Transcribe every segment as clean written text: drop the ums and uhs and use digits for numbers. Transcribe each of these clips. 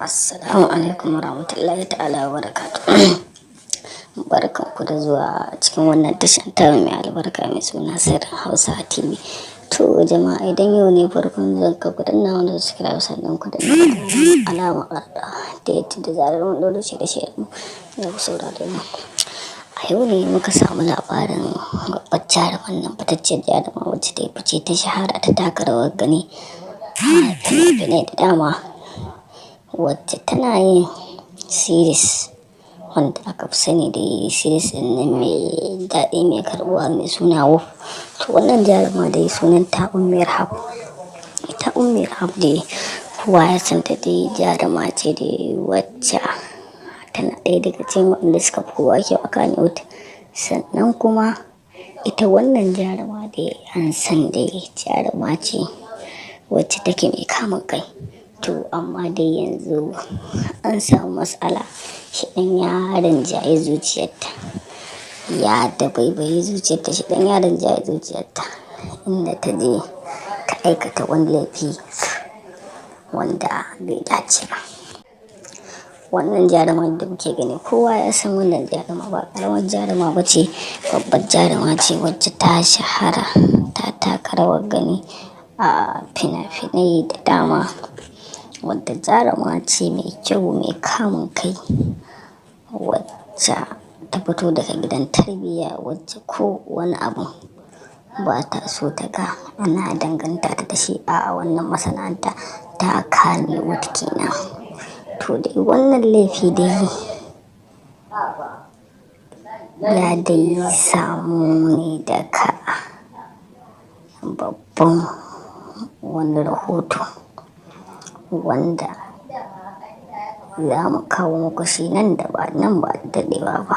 Assalamu alaikum warahmatullahi ta'ala wa barakatuh. Barkan ku da zuwa cikin wannan tashan ta mai albarka mai suna Sirrin Hausa TV. To jama'a, idan yau ne farkon zuwan ka, ku danna wani subscribe, sannan ku danna alama ƙararrawa ta yadda da zarar mun ɗora shirye-shiryen mu za ku saurare mu. A yau ne muka samu labarin babbar jaruman nan, fitacciyar jaruma wacce ta yi fice, ta shahara, ta taka rawar gani a fina-finai da dama, wacce tana yin series wanda aka fi sani da series ɗin nan mai daɗi, mai karɓuwa, mai suna Wolf. To wannan jaruma dai sunanta Ummi Rahab. Ita Ummi Rahab dai kowa ya san ta dai, jaruma ce dai wacce tana ɗaya daga cikin waɗanda suka fi kowa kyau a Kannywood. Sannan kuma ita wannan jaruma dai an san dai jaruma ce wacce take mai kamun kai. To amma dai yanzu an samu matsala, shaiɗan ya rinjayi zuciyarta, ya dabaibayi zuciyarta, shaiɗan ya rinjayi zuciyarta, inda ta je ta aikata wani laifi wanda bai dace ba. Wannan jarumar da muke gani, kowa ya san wannan jaruma ba ƙaramar jaruma ba ce, babbar jaruma ce wacce ta shahara, ta taka rawar gani a fina-finai da dama. Wadda jaruma ce mai kyau, mai kamun kai, wacce ta fito daga gidan tarbiyya, wacce ko wani abu ba ta so ta ga ana danganta ta da shi a wannan masana'anta ta Kannywood kenan. To dai wannan laifi dai ya dai samu ne daga babban wani rahoto wanda za mu kawo muku shi nan ba da daɗewa ba.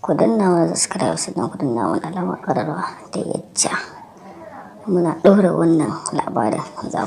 Ku danna mana subscribe, sannan ku danna mana alamar ƙararrawa ta yacca muna ɗora wannan labarin za ku